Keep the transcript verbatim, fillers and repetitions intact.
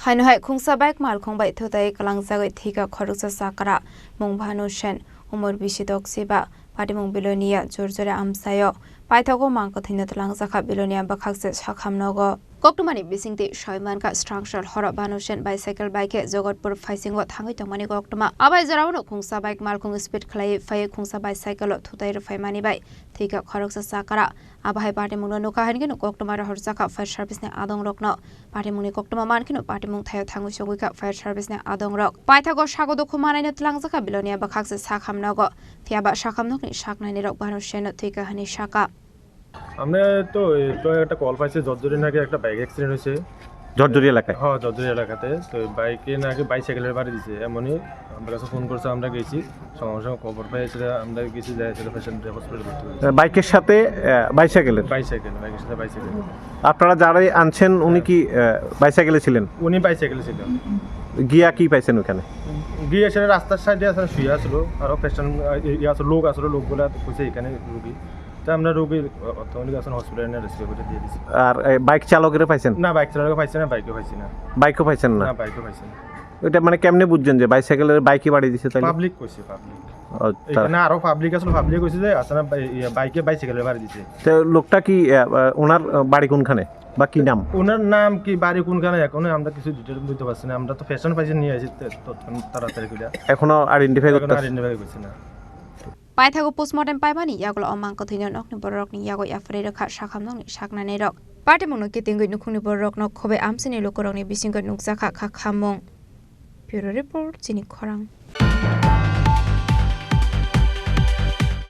Haino hai khungsa bike malkhung bai thutai kwlangjagwi thwikha khoroksa chakra, mung Bhanu Sen, umor bisi doksi ba, patimung Bilonia, Jorjori amchaio. Paithago mang kwthwino twlangjakha Bilonia bwkhakse sakham nogo. Koktwmani bisingtwi soi mankha, swrang sal horo Bhanu Sen bicycle bai khe Jogotpur phaisingo thangwi tongmani koktwma. Abai jorao no khungsa bike malkhung speed khlaiwi phaiwi khungsa bicycle o thutai rwphaimani bai thwikha khoroksa chakra. Abo hai patimungno nukha, haino koktwma rohorjakha fire service ni adongrokno. Patimungni koktwma mankheno patimung thaio thangwi sogwikha fire service ni adongrok. Paithago sago dukhu manaino twlangjakha Bilonia bwkhakse sakham nogo. Phiyaba sakham nokni saknainirok Bhanu Senno thwikha hwnwi sakha. আমরা তো এই তো একটা কল পাইছি, জর্জরি নাকি একটা bike accident হয়েছে। জর্জরি এলাকায়? হ্যাঁ, জর্জরি এলাকাতে। তো বাইকে নাকি বাইসাইকেলের বাড়ি দিছে, এমনই আমার কাছে ফোন করছে, আমরা গেছি। সঙ্গে সঙ্গে খবর পেয়ে সেটা আমরা গেছি, যাই সেটা পেশেন্ট হসপিটালে ভর্তি করেছি। আহ, বাইকের সাথে, আহ, বাইসাইকেলের? বাইসাইকেল, বাইকের সাথে বাইসাইকেল। আপনারা যারাই আনছেন, উনি কি, আহ, বাইসাইকেলে ছিলেন? উনি বাইসাইকেলে ছিলেন। গিয়া কি পাইছেন ওখানে? গিয়ে সেটা রাস্তার সাইডে আসলে শুয়ে আসলো, আরো পেশেন্ট, আহ, ইয়ে আসলো, লোক আসলো, লোকগুলা কইছে এখানে রুগী। তো আমরা রুগী অত্যাধুনিক এখন হসপিটালে নিয়ে রেসিপি করে দিয়ে দিছি। আর, এ, বাইক চালকেরও পাইছেন? না, বাইক চালকে পাইছে না, বাইকও পাইছে না। বাইকও পাইছেন না? না, বাইকও পাইছে না। ওইটা মানে কেমনে বুঝছেন যে বাইসাইকেলের বাইকে বাড়ি দিছে তাইলে? পাবলিক কইছে, পাবলিক। ও, তা- এখানে আরো পাবলিক আসলে, পাবলিক কইছে যে আসলে বাই-, ইয়ে, বাইকে বাইসাইকেলের বাড়ি দিছে। তো লোকটা কি, আহ, আহ, ওনার, আহ, বাড়ি কোনখানে বা কি নাম? ওনার নাম কি, বাড়ি কোনখানে, এখনো আমরা কিছু ডিটেইল বুঝতে পারছি না। আমরা তো পেশেন্ট পাইছি নিয়ে আসি তে-, তো তাড়াতাড়ি করে। এখনো আইডেন্টিফাই এখনো করতে আইডেন্টিফাই করছি না। Paithago postmortem paimani yagulo o mang kwthwino nokni bororokni yago yapharwi rwkha sakham nokni saknainirok. Patimungno kitingwi nukhungni bororokno khobai amchaini lukurokni bisingo nukjakha kha khamung. Bureau Report, Chini Khorang.